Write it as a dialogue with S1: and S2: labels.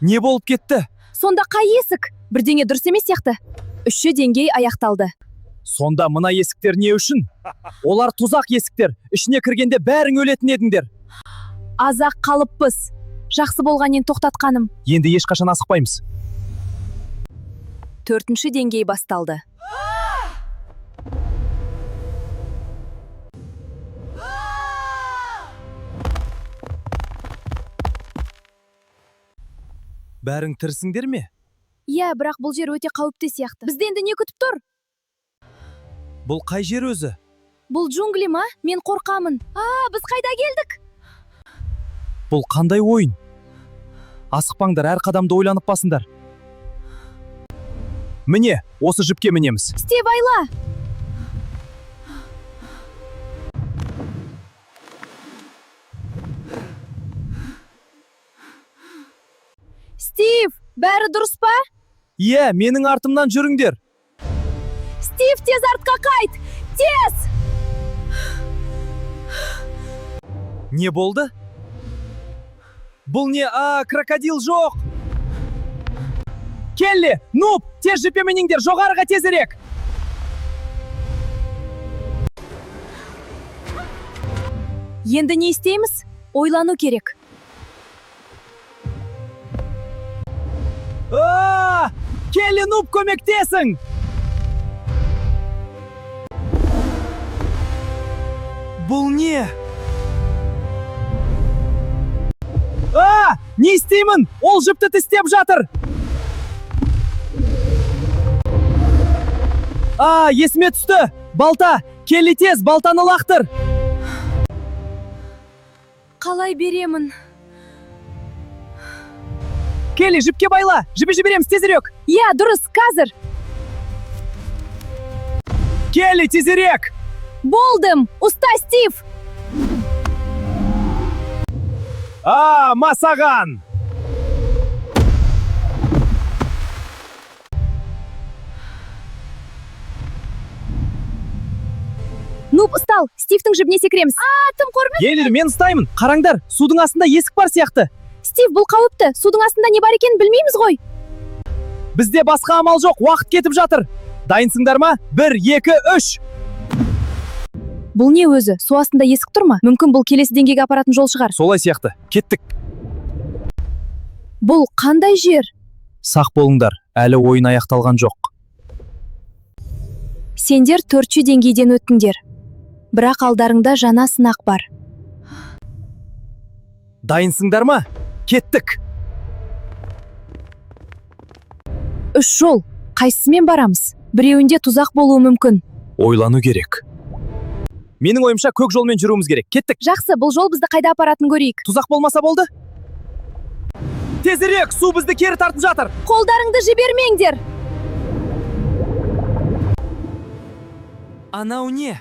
S1: Не болып кетті?
S2: Сонда қай есік? Бірдеңе дұрыс емес сияқты. Үшінші деңгей аяқталды.
S1: Сонда мына есіктер не үшін? Олар тұзақ есіктер. Ішіне кіргенде бәрің өлетін едіңдер.
S2: Аз-ақ қалыппыз. Жақсы болғаннен тоқтатқаным.
S1: Енді ешқашан асықпаймыз.
S2: Төртінші деңгей басталды.
S1: Бәрің тірісіңдер ме?
S2: Иә, бірақ бұл жер өте қауіпті сияқты. Бізді енді не күтіп тұр?
S1: Бұл қай жер өзі?
S2: Бұл джунгли ма? Мен қорқамын. А, біз қайда келдік?
S1: Бұл қандай ойын? Асықпаңдар, әр қадамды ойланып басыңдар. Міне, осы жіпке мінеміз.
S2: Стив, айла! Стив, бәрі дұрыс па?
S1: Иә, менің артымнан жүріңдер.
S2: Стив, тез артқа қайт! Тез!
S1: Не болды? Бұл не? А, крокодил жоқ! Келли, Нуб, тез жіпке мініңдер, жоғарыға тезірек!
S2: Енді не істейміз? Ойлану керек.
S1: А! Келли, Нуб, көмектесің! Бұл не? А! Не істеймін? Ол жіпті тістеп жатыр! А, есіме түсті! Балта! Келли тез, балтаны лақтыр!
S2: Қалай беремін?
S1: Келли, жіпке байла! Жібі жібереміз тезірек!
S2: Иә, дұрыс, қазір.
S1: Келли, тезірек!
S2: Болдым! Ұста, Стив!
S1: А, масаған!
S2: Нуб, ұстал! Стивтің жібіне секіреміз. А, тым қорқыныш.
S1: Келли, мен ұстаймын. Қараңдар, судың астында есік бар сияқты.
S2: Стив, бұл қауіпті. Судың астында не бар екенін білмейміз ғой.
S1: Бізде басқа амал жоқ, уақыт кетіп жатыр. Дайынсыңдар ма? Бір, екі, үш.
S2: Бұл не өзі? Су астында есік тұр ма? Мүмкін бұл келесі деңгейге апаратын жол шығар.
S1: Солай сияқты. Кеттік.
S2: Бұл қандай жер?
S1: Сақ болыңдар, әлі ойын аяқталған жоқ.
S2: Сендер төртінші деңгейден өттіңдер. Бірақ алдарыңда жаңа сынақ бар.
S1: Дайынсыңдар ма? Кеттік.
S2: Үш жол. Қайсысымен барамыз? Біреуінде тұзақ болуы мүмкін.
S1: Ойлану керек. Менің ойымша көк жолмен жүруіміз керек. Кеттік.
S2: Жақсы, бұл жол бізді қайда апаратынын көрейік.
S1: Тұзақ болмаса болды. Тезірек, су бізді кері тартып жатыр.
S2: Қолдарыңды жібермеңдер.
S1: Анау не?